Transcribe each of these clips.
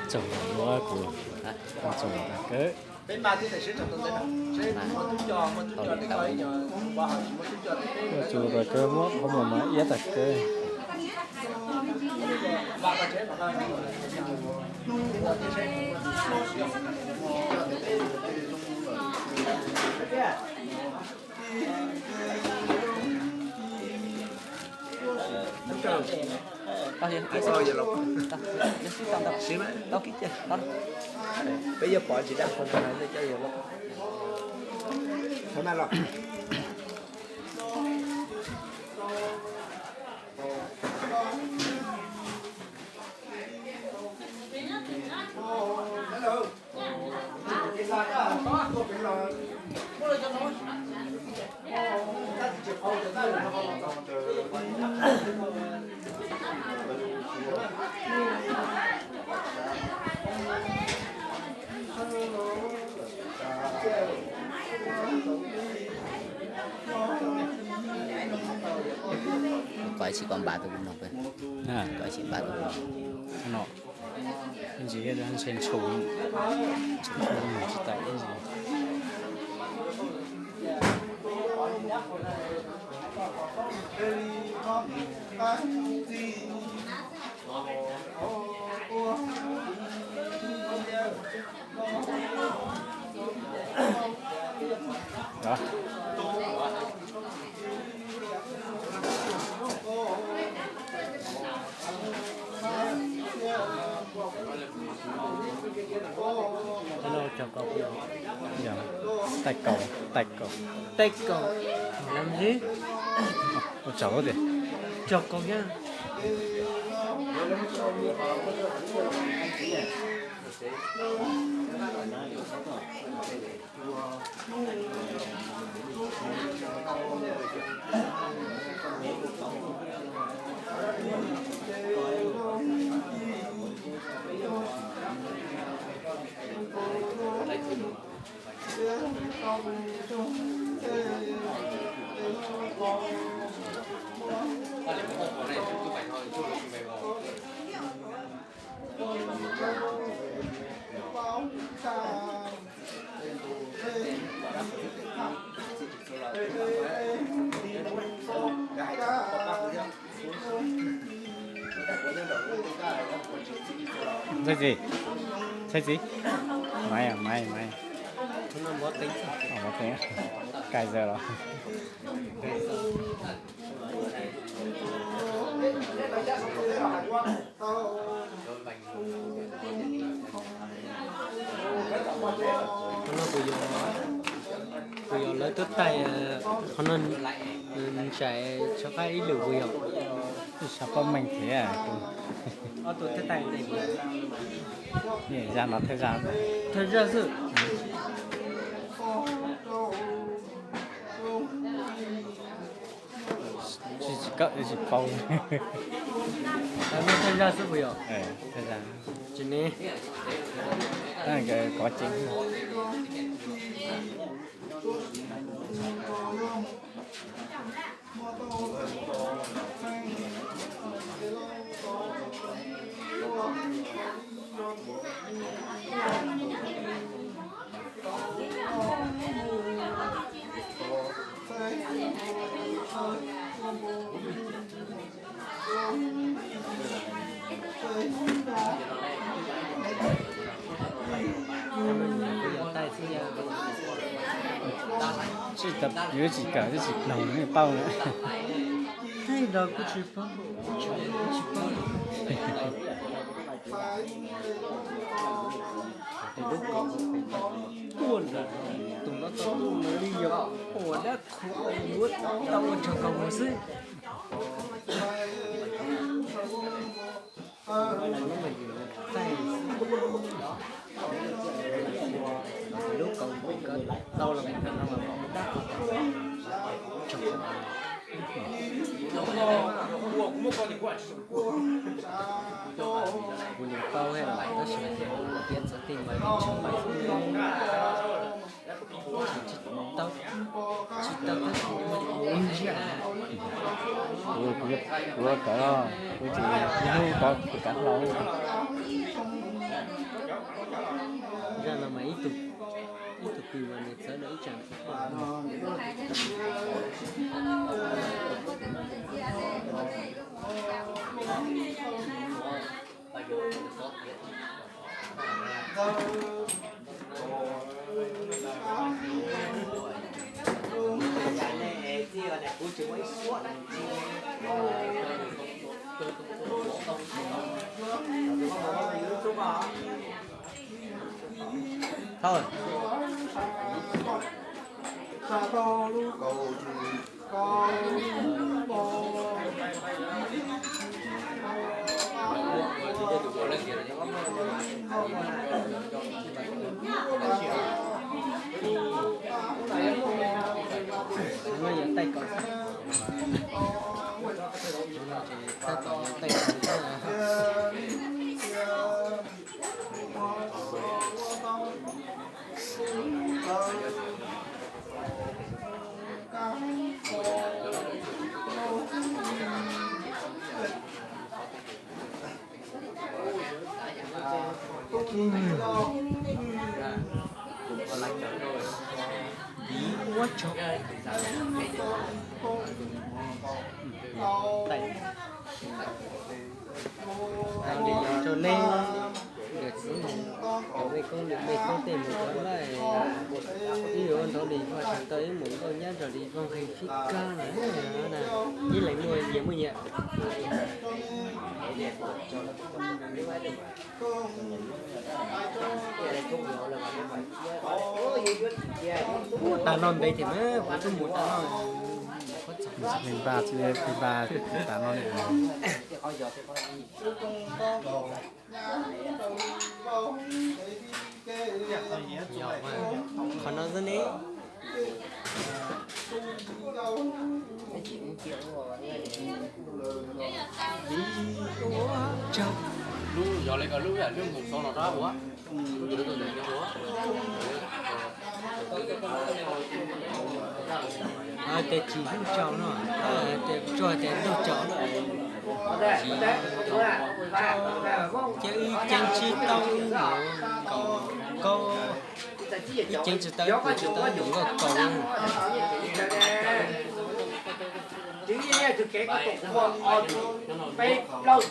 Tsoom muab kuv, tsoom tas kawg. Muab tsoom tas kawg, muab qhov muag mas iab tas kawg. Peb yuav pov tsis dab qhua ntawd coj yog loj. Koj tsis koj npaj tus no, koj tsis npaj tus no. No, ntsis ntshe ntshum, ntshum tsis tau ntsis. Tais kaus, tais kaus. Tais kaus. Làm gì? Ua tsaug tias. Tsaug kaus thiab. Ntxhais txiv, ntxhais txiv, maiv maiv maiv, maiv teev, kais zaws los. Qhov no kuv yog, kuv yog lawv tuab tais, qhov no ntsais tso qab ib lwm kuv yog. Xav paub meej thiab. Ob tug tuab tais, zaj no thawj zaj, thawj zaj xwb. Tsis, tsis kawm tsis paub. Thawj zaj xwb puas yog? Thawj zaj. Tsis ne. Kov ceev. Tsis, yuav tsis kawm twb tsis mloog nej paub na. Tej no kuv tsis paub, kuv tsis paub. Tus no tau tus no li yog ua dab qhuas yuav tau ua tsaug kaus mus xwb. Lub kaus tau los mus no los dab qhuas tsaug. Kuv niam paub thiab tab sis tias txog tej mas tsis paub, tsis tau, tsis tau ib ntsiab. Kuv, kuv, kuv kawm, kuv tsis hnub kawm, kuv kawm hlau. Zaj no mas ib tug, ib tug kws mas nws txawv no ib tsam. Thov. Rau nej, niam txiv, cov mej koob, niam mej koob tej mus rau lawm, wb yuav ua ntaub li vaj tseem tau ib mus nkauj nyab nrog li Vaj Heej Fib Kab na, ib leeg muaj nyias muaj nyias. Ub, tas no ntev tiag na, kuv twb mus tas no. Npaj tsis npaj tas no. Qhov no xwb ne. Lub yog li ko lub yam lub mus xyoo no rau ua. Tias tsis hlub tsaus no, tias tsuag tias hlub tsaus no. Ces wb ceev tsis tau ib mus kaus, ib ceev tsis tau ib mus tsis tau ib mus nkauj kaus.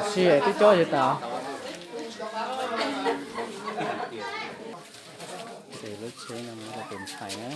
Sim twb cob yog tas. Ces lub tsheb no mus rau pem ntxhais na.